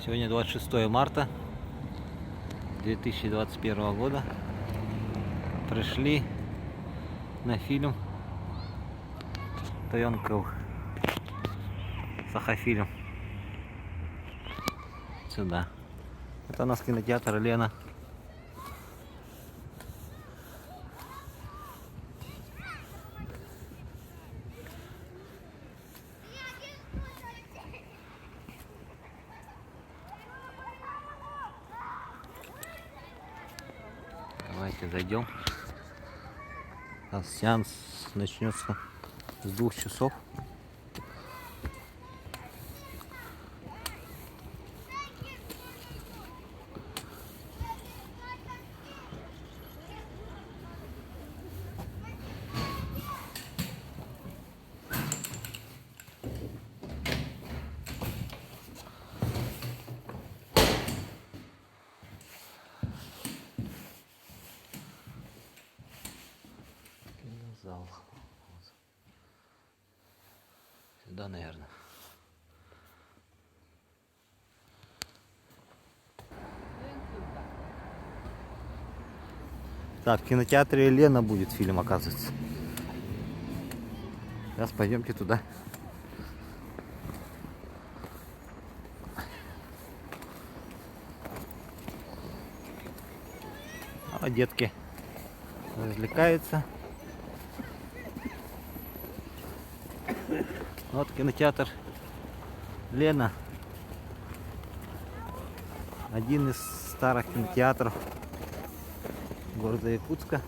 Сегодня 26 марта 2021 года. Пришли на фильм Тойон Кыл. Сахафильм. Сюда. Это у нас кинотеатр Лена. Давайте зайдем. А сеанс начнется с двух часов. Кинозал. Вот. Сюда, наверное. Так, в кинотеатре Лена будет фильм, оказывается. Сейчас пойдемте туда. А детки развлекаются. Вот кинотеатр Лена. Один из старых кинотеатров города Якутска.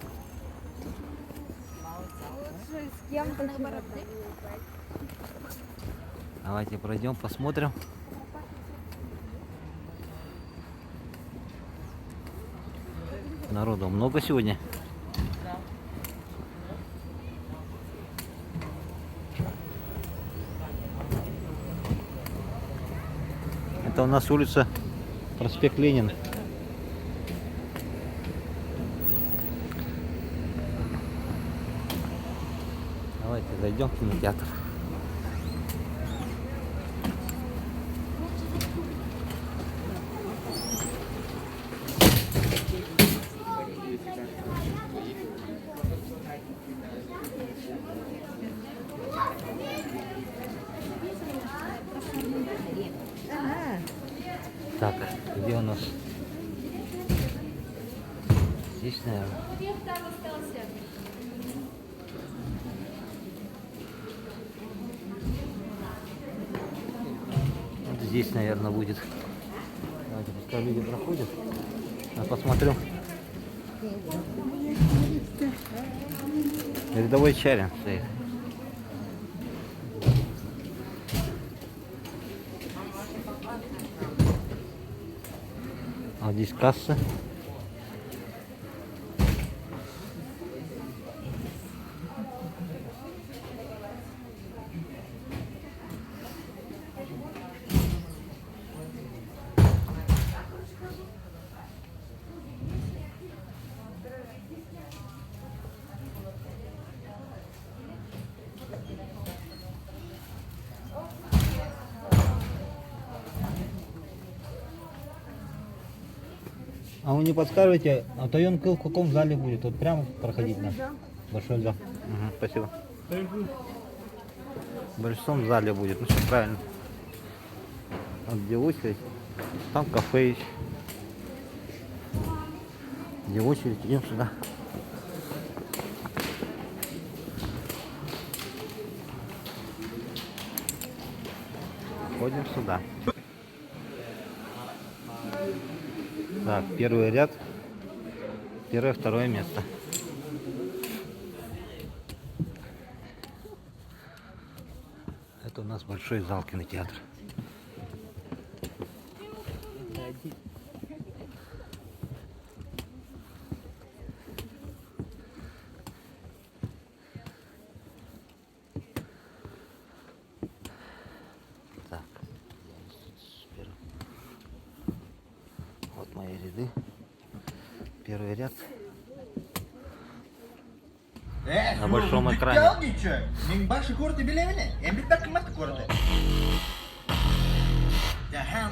Давайте пройдем, посмотрим. Народу много сегодня. Это у нас улица проспект Ленина. Давайте зайдем в кинотеатр. Так, где у нас? Здесь, наверное. Вот здесь, наверное, будет. Давайте, пускай люди проходят. Я посмотрю. Рядовой Чарин стоит. А здесь касса. А вы не подскажете, а Тойон Кыл в каком зале будет? Вот прямо проходить надо? Большой зал. Угу, спасибо. В большом зале будет. Ну все правильно. Вот где очередь. Там кафе есть. Где очередь, идем сюда. Ходим сюда. Так, первый ряд. Первое, второе место. Это у нас большой зал кинотеатра. Так, вот мои ряды. Первый ряд. На большом экране.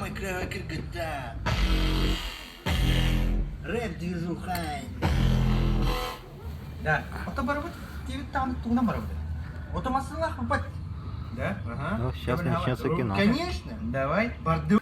Самый кыра кыргыттар. Рэп движуха. Да. Ото барыбыт диэбит даҕаны тугунан барабыт? Ото массыыналаах быппат. Да? Ага. Ну, сейчас начнется кино. Конечно. Давай. Барды.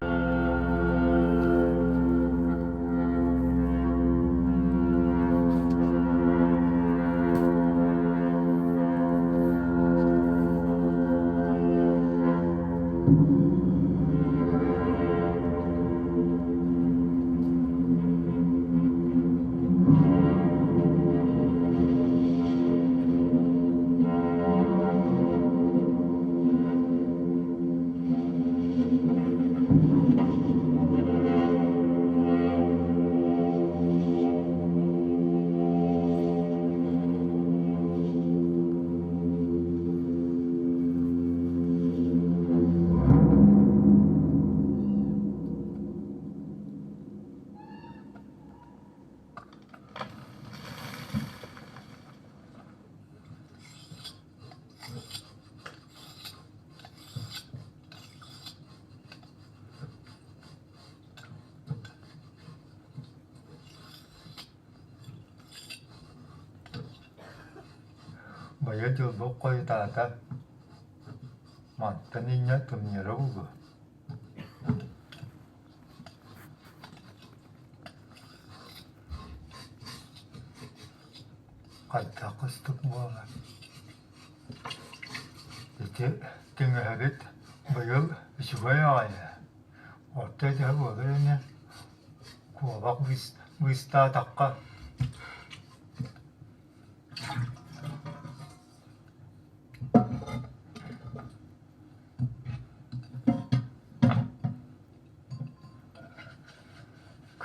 Быйыл дьылбыт хойутаата, мантан инньэ тымныйара буолуо Хайдах кыстык буолар Ити тиҥэһэбит быйыл үчүгэй аҕай ээ, орто идэһэ буолар ини, куобах быыстаатахха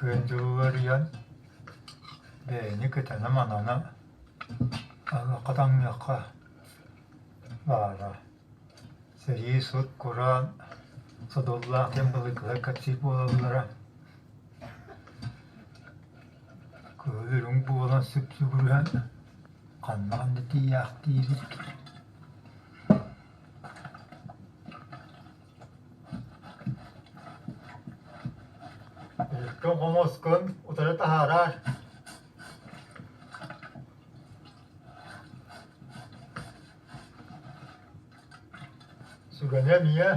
Күн дьылыгар бэйэни кэтэнэ-манана аһыахха таҥныахха баара. Сэрии сут-кураан содуллаах диэн былыргылар кэпсиир буолаллара. Кыһыл үрүҥ буолан сүпсүгүрүһэн ханна-ханна тиийээхтиибит. Илкэн хомоскун утары таһаараар Сүгэнэ эмиэ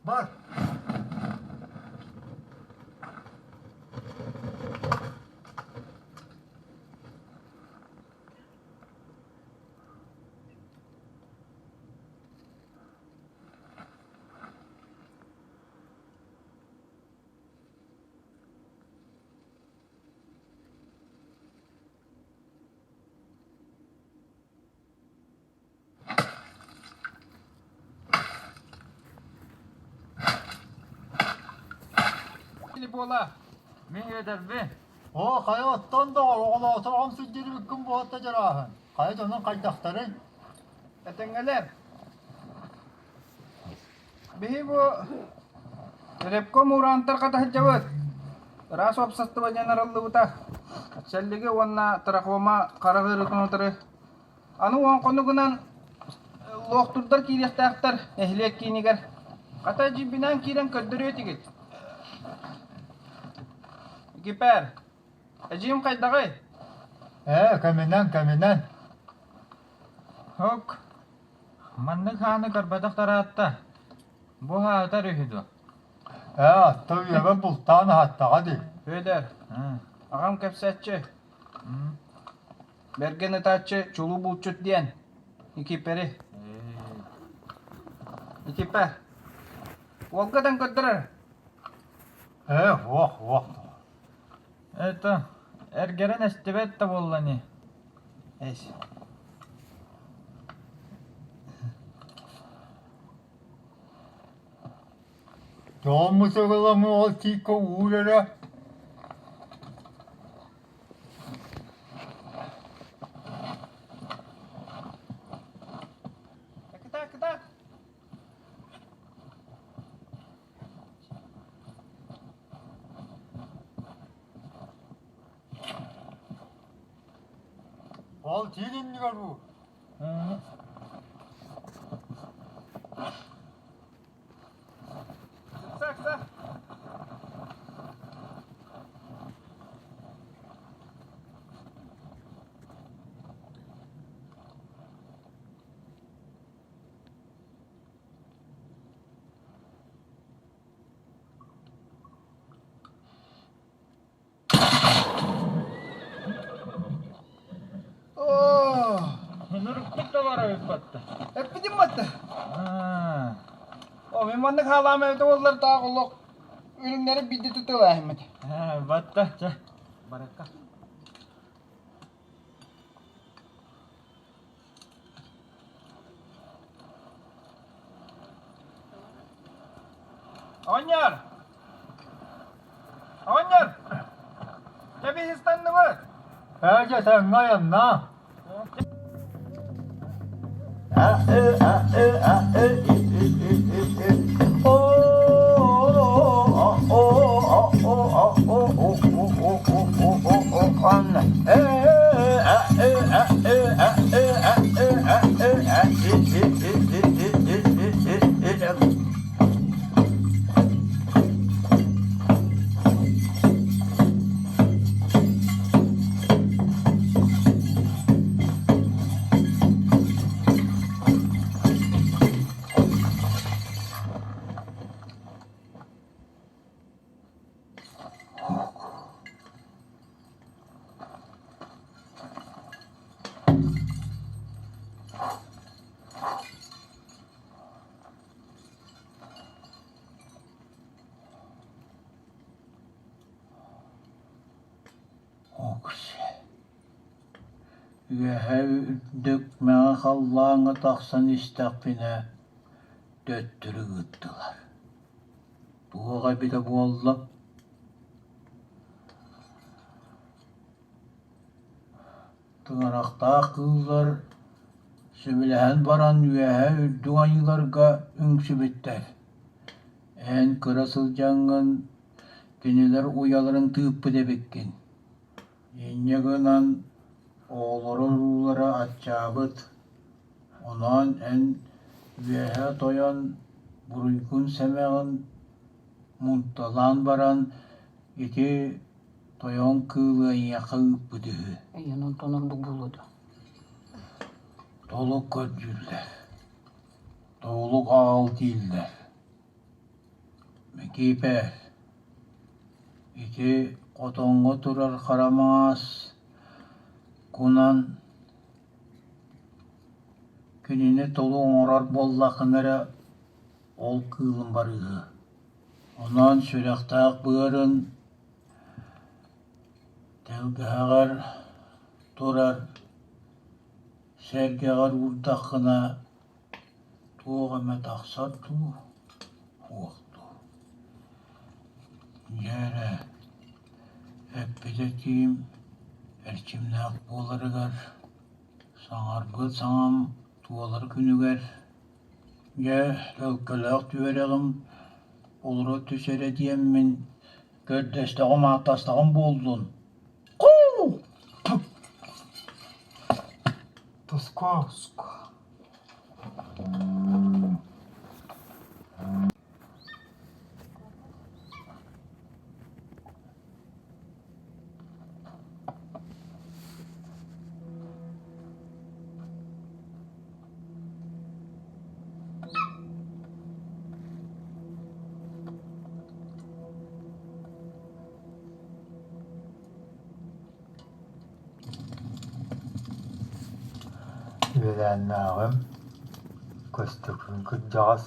Бар. Буола, мин үөдэрбин. Оо, хайа оттон доҕор, оҕолоотоҕум сылдьырбыккын буолта дьарааһын. Хайа дьонуҥ хайдахтарый? Этэҥҥэлэр. Биһи бу репком уураантар хата сылдьабыт. Ыраас уопсастыба диэн арыллыбыта. Сэллиги уонна трахома хара ыарыытын утары Аны уон хонугунан луохтурдар киириэхтээхтэр нэһилиэк киинигэр. Хата дьиибинэн киирэн көрдөрүө этигит. Гипер, эдьиийим хайдаҕый? Ээ, кэминэн, кэминэн. Ок, маннык хааны көрбөтөх тараатта. Бу аһаатар үһү дуо? Ээ, атта үйэбэ бултаан аһаттаҕа дии. Петр, аҕам кэпсээччи. Бэргэн ытааччы чулуу булчут диэн Никипэри. Никипэ, уолга ытан көрдөрөр. Ээ, уох, уох. Это эргэрэн эстибэт да буолла ини. Эс. Дьоммут ыгыламы ол тииккэ уур эрэ. Кытаат, кытаат! Ол тиит иннигэр уур. Ыкса, ыкса! Нурукпут да бара ыппатта. Эппитим батта. О, мен маннык хаалаам эбитэ буоллар таах олох үрүҥнэри биирдэ тутулааһыммыт. Батта, чэ, баракка. Оҕонньор! Оҕонньор! Дьэ биһистанныбыт! Ээ дьэ тэҥҥэ айаннаа. Окси Үөһэ үрдүк мэҥэ халлааҥҥа тахсан истэхпинэ төттөрү ыыттылар. Туох эбитэ буолла? Тыҥырахтаах кыыллар сөбүлэһэн баран үөһэ үрдүк айыыларга үҥсүбүттэр. Эн кыра сылдьаҥҥын кинилэр уйаларын тыыппыт эбиккин. Инньэ гынан оҕолоро-уруулара аччаабыт, онон эн үөһэ тойон буруйгун-сэмэҕин мунталаан баран ити тойон кыылы эйиэхэ ыыппыт үһү. Эйиэн онтон ордук буолуо дуо? Толук көрдүүллэр, толук аҕал дииллэр. Микиипээр, ити хотоҥҥо турар хара маҥаас кунан кинини толук оҥорор буоллаххына эрэ ол кыылым барыыһы. Онон сүрэхтээх быарын тэлгэһэҕэр турар сэргэҕэр уурдаххына туох эмэ тахсар дуу, суох дуу. Дьэ эрэ, эппит этиим эрчимнээх буоларыгар, саҥарбыт саҥам туолар күнүгэр Дьэ, төлкөлөөх түөрэҕим олоро түс эрэ диэммин көрдөстөҕүм-ааттастаҕым буоллун. Туско. Үөлээннээҕим Көстөкүүн кырдьаҕас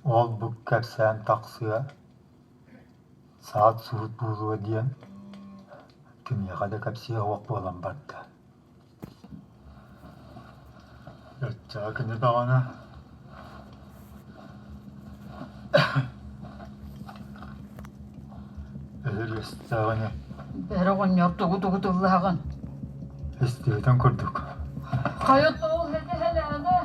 ол-бу кэпсээн тахсыа, саат-суут буолуо диэн кимиэхэ да кэпсиэ суох буолан барда. Оччоҕо кини даҕаны. Истэҕинэ Бэрэ оҕонньор тугу-тугу тыллаһаҕын? Истибитин курдук. Хайа тоҕул һэтэ-һэлээнэ?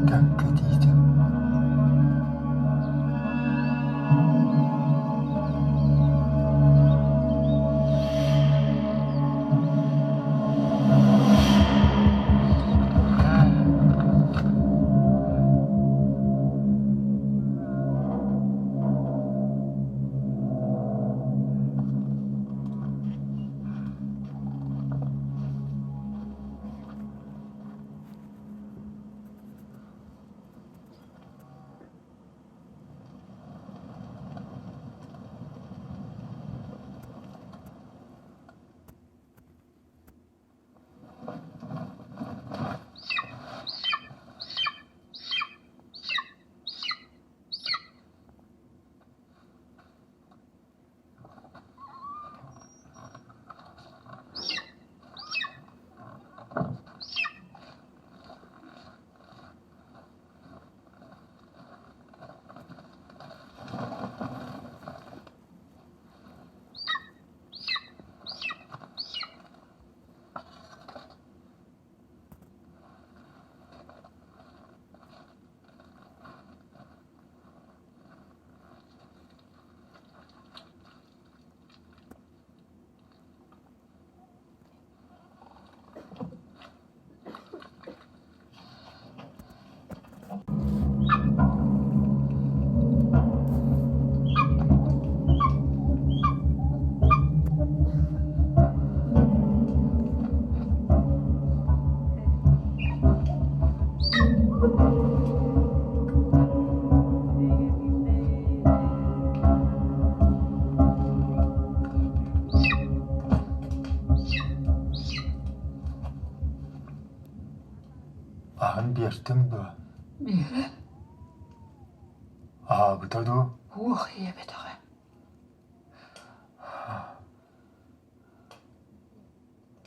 Кэккэтиитэ. Аһын биэртиҥ дуо? Биэрэ. Аһаабыта дуу? Уох ийэбэтэҕэ.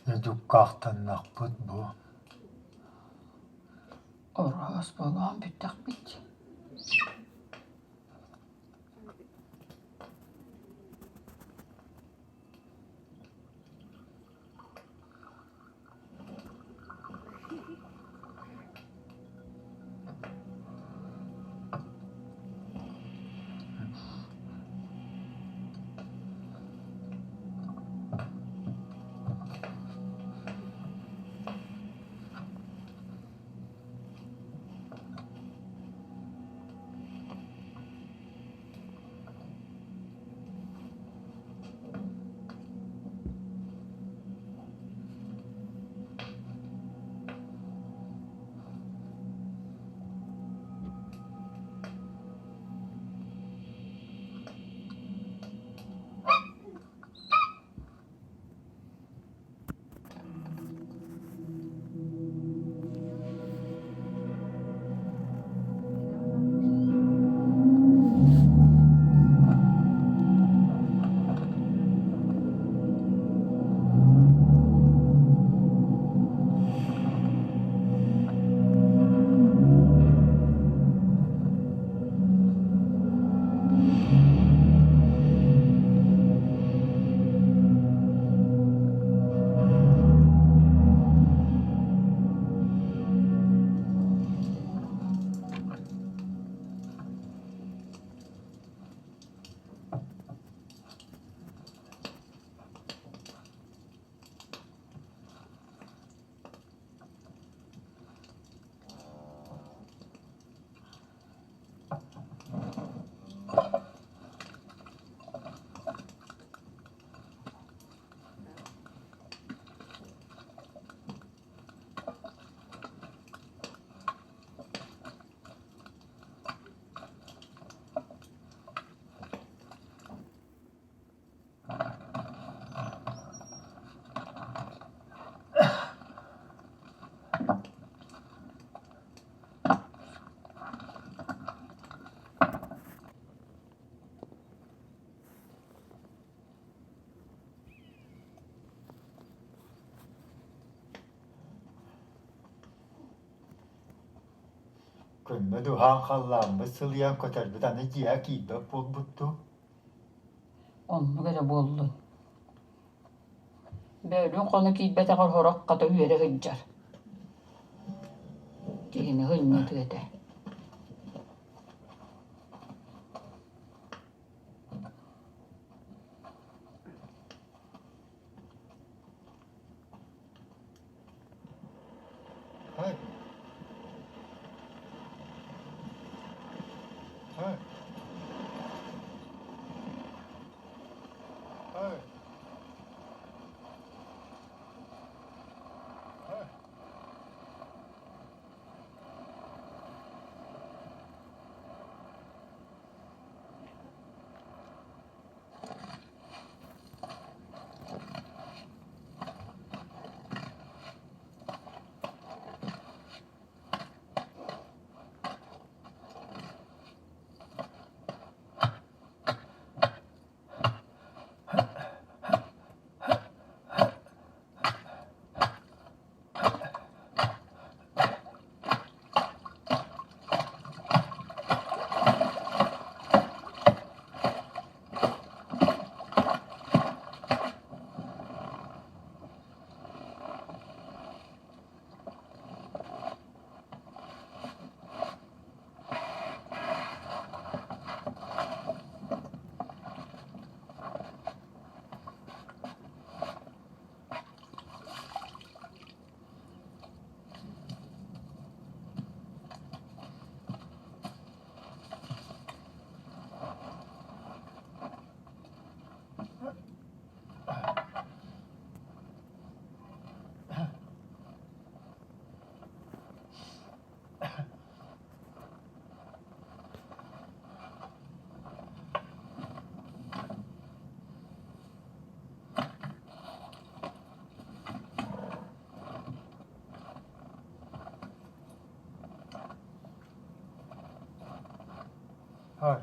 Дьэ дьуккаахтаннахпыт бу Ороос болоон бүттэхпит Күммүт уһаан халлааммыт сылыйан көтөрбүт аны дьиэҕэ киирбэт буолбут дуу? Оннук эрэ буоллун. Бөөлүүн хоно киирбэтэҕэр сорох хата үөрэ сылдьар. Киһини сынньатыа этэ. Hey. Hey. Hey. Hey. Hey.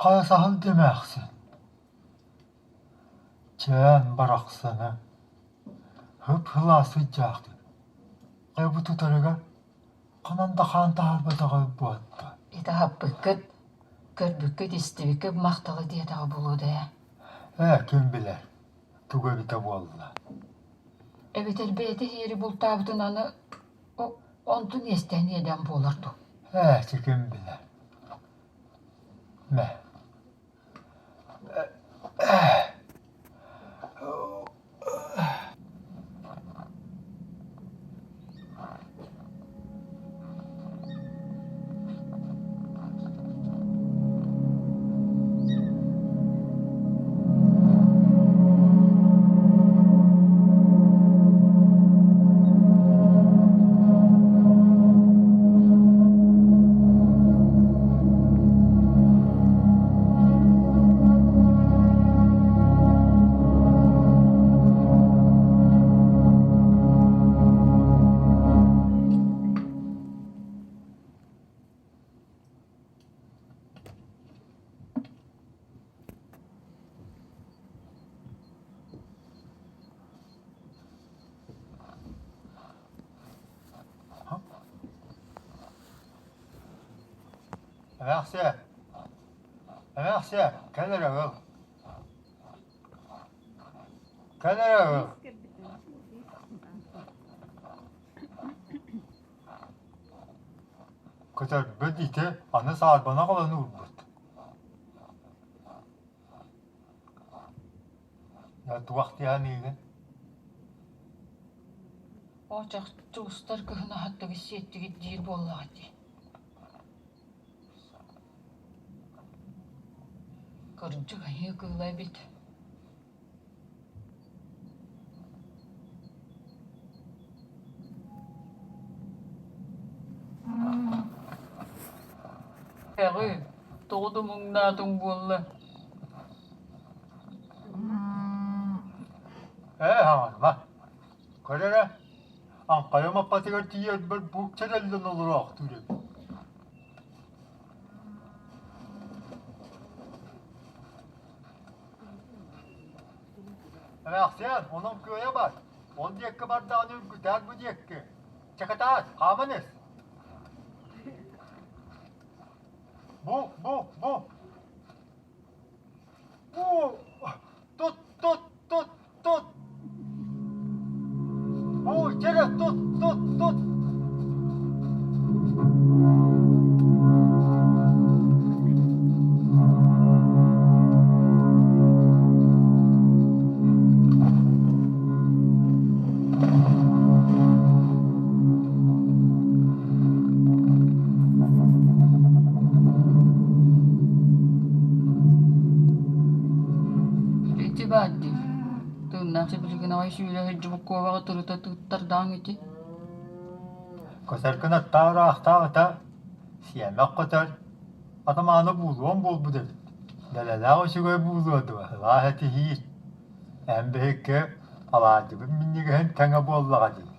Хайа саһыл дэмээхсин Чээн барахсаны һып-һылаас сыдьаахтык хайбыт тутарыгар ханан да хаан таһаарбатаҕа буолла Итаһаппыккыт, көрбүккүт, истибиккит махтала диэтэҕэ буолуо да ээ. Ээ, ким билэр, тугу эбитэ буолла. Эбэтэр бэйэтэ иһиэри бултаабытын аны онтун иэстээн иэдээн буолар дуу? Ээ, ити ким билэр. Мэ. Эмээхсиэ, эмээхсиэ, кэл эрэ ыл. Кэл эрэ ыл. Көтөрбүт ити аны саарбаны аҕалан уурбут. Туох диэхиниигин? Оочахчы устар кыһын аһаттыгы сиэттигит диир буоллаҕа дии. Кырдьык айыы кыыла эбит. Эҕи, тоҕо да муҥнаатыҥ буолла? Ээ, хаҥарыма. Көр эрэ, аҥхайым аппатыгар тиийэрбэр бук чэрэллэн олороохтуур эбит. Эмээхсиэн, онон кыайа бар. Ол диэкки бардаҕына үргүтээр бу диэкки. Чакатаат, хааман ис. Бу, бу, бу. Бу, тут, тут, тут, тут. Бу, чэрэ, тут, тут, тут. Ити баар дии, тыыннаах сибилигин аҕай сүүрэ сылдьыбыт куобаҕы тырыта тыыттардаҕыҥ ити. Көтөргүн аттаах ыраахтааҕыта сиэмэх көтөр, атамаана буулуон буолбут эбит. Дэлэлээх үчүгэй буулуо дуо, ылаах этиһиир. Эн биһикки алаадьыбыт минньигэһин тэҥэ буоллаҕа дии.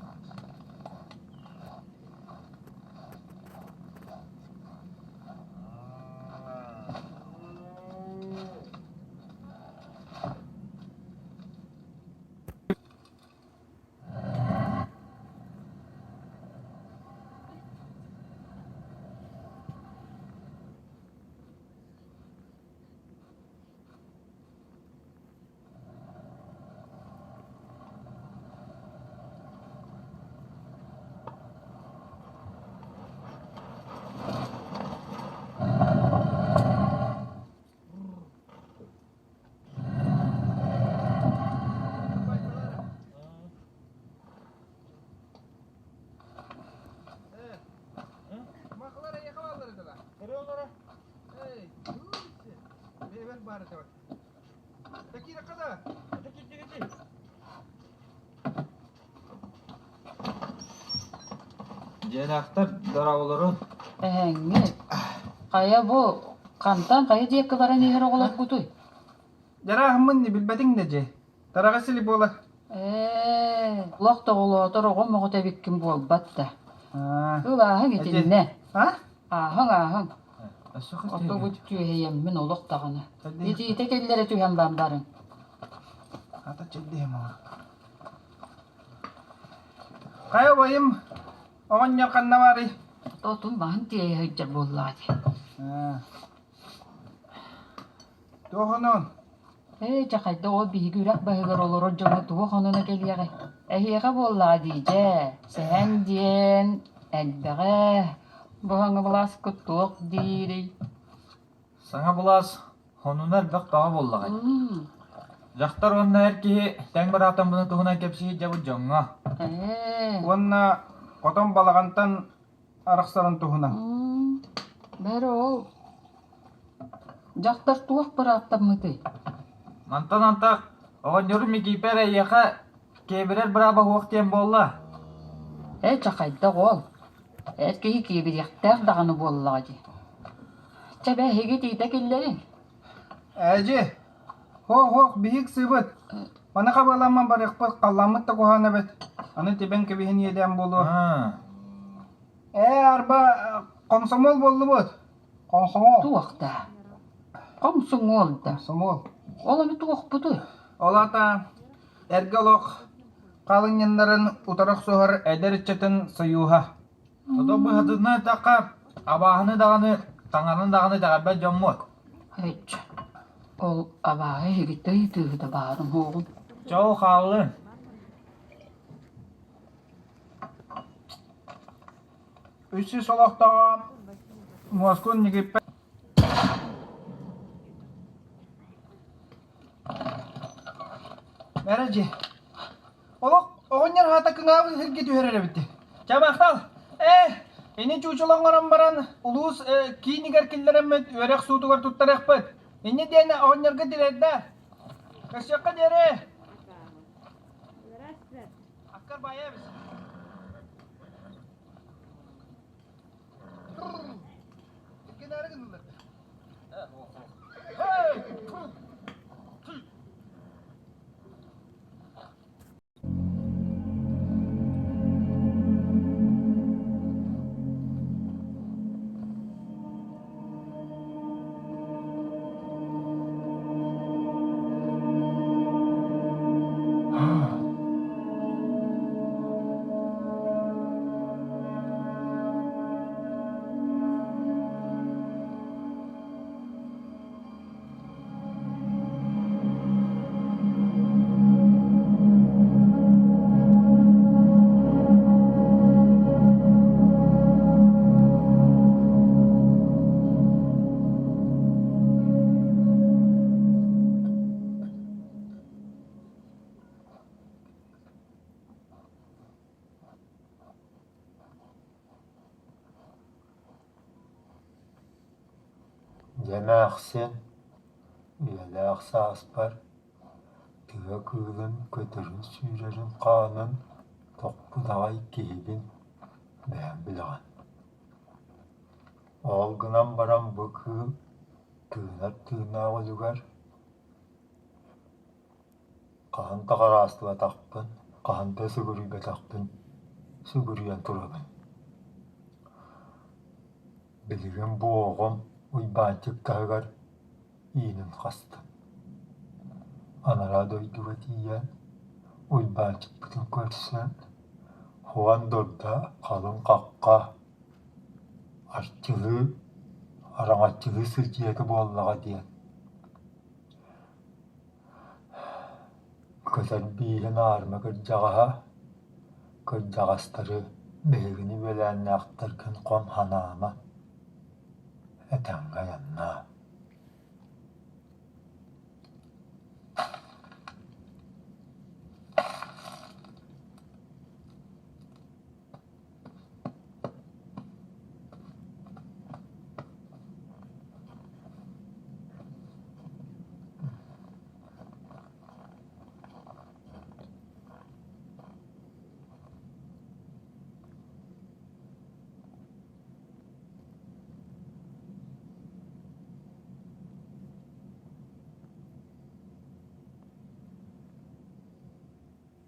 Дьиэлээхтэр дорооболорун. Эһэҥҥит, хайа бу хантан хайа диэки баран иһэр оҕолоргутуй? Дьарааһыммын билбэтиҥ да дьэ. Тараҕа сили буола. Ээ, олох тоҕолоотор оҕом оҕото эбиккин буолбат да. Ылааһыҥ итиннэ. А? Ааһыҥ, ааһыҥ. Отобут түөһэйэммин олох даҕаны. Итиитэ кэллэрэ түһэн бан барыҥ. Ата чэйдиһим оҕо. Хайа убайым, оҕонньор ханна баарый? Отун маһын тиэйэ сылдьар буоллаҕа дии. Туох онон? Ээ, дьэ хайдах ол биһиги үрэх баһыгар олорор дьоҥҥо туох онуна кэлиэҕэй? Эһиэхэ буоллаҕа дии дьэ, сэһэн диэн элбэҕэ. Бу саҥа былааскыт туох диирий? Саҥа былаас онуна элбэх баҕа буоллаҕай. Дьахтар уонна эр киһи тэҥ быраатаммытын туһунан кэпсии дьабыт дьоҥҥо. Ээ. Уонна хотон балаҕантан арахсарын туһунан. Бэрэ ол дьахтар туох бырааптаммытый? Мантан антах оҕонньору Микиипэр эйиэхэ киэбирэр бырааба суох диэн буолла. Ээ, чэ хайдах ол? Эр киһи киэбириэхтээх даҕаны буоллаҕа дии. Чэ, бээ, эһиги тиитэ киллэриҥ. Ээдьи, Һоох-һоох, биһик сыыбыт. Маны хабыаламман барыахпыт, халлааммыт да куһаҕан эбит. Аны тибэн кэбиһин иэдээн буолуо. Ээ, арба, комсомол буоллубут. Комсомол. Туох да? Комсомол да. Комсомол. Ол аны туохпутуй? Ол аата эргэ олох халыҥньыннарын утары охсуһар эдэр ыччатын сойууһа. Тото быһатынан эттэххэ, абааһыны даҕаны, таҥараны даҕаны итэҕэйбэт дьоммут. Һэч, ол абааһы эһигиттэн ыйытыыһыта баарын уоҕун. Чэ ол хааллын. 300 олохтооҕо Муоскун Никиппэ Мэрэ Олох оҕонньор аата кыҥаабыт сиргэ түһэрэр эбит. Чэ, махтал. Ээ, ини чуучула оҥорон баран улуус киинигэр киллэрэммит үөрэх суутугар туттарыахпыт. Инньэ диэн оҕонньорго тириэрдэ. Көрсүөххэ диэри. Аккар баайабыз. Иккинээри гыннылар. Hey! Дьэ эмээхсин, үйэлээх сааспар тыа кыылын көтөрүн-сүүрэрин хаанын тохпут аҕай киһибин бэйэҥ билэҕин. Ол гынан баран бу кыыл тыынар тыыннаах өлүгэр Хаһан да хараастыбатахпын, хаһан да сүгүрүйбэтэхпин сүгүрүйэн турабын. Билигин бу оҕом Уйбаанчык таһыгар иинин хастым. Анараа дойдуга тиийэн Уйбаанчыкпытын көрсөн, Хуан дурда халыҥ хахха, арчылыы, араҥаччылыы сылдьыа этэ буоллаҕа диэн Көтөр бииһин аарыма кырдьаҕаһа, кырдьаҕастары биһигини үөлээннээхтэргин хом санаама, этэҥҥэ айаннаа.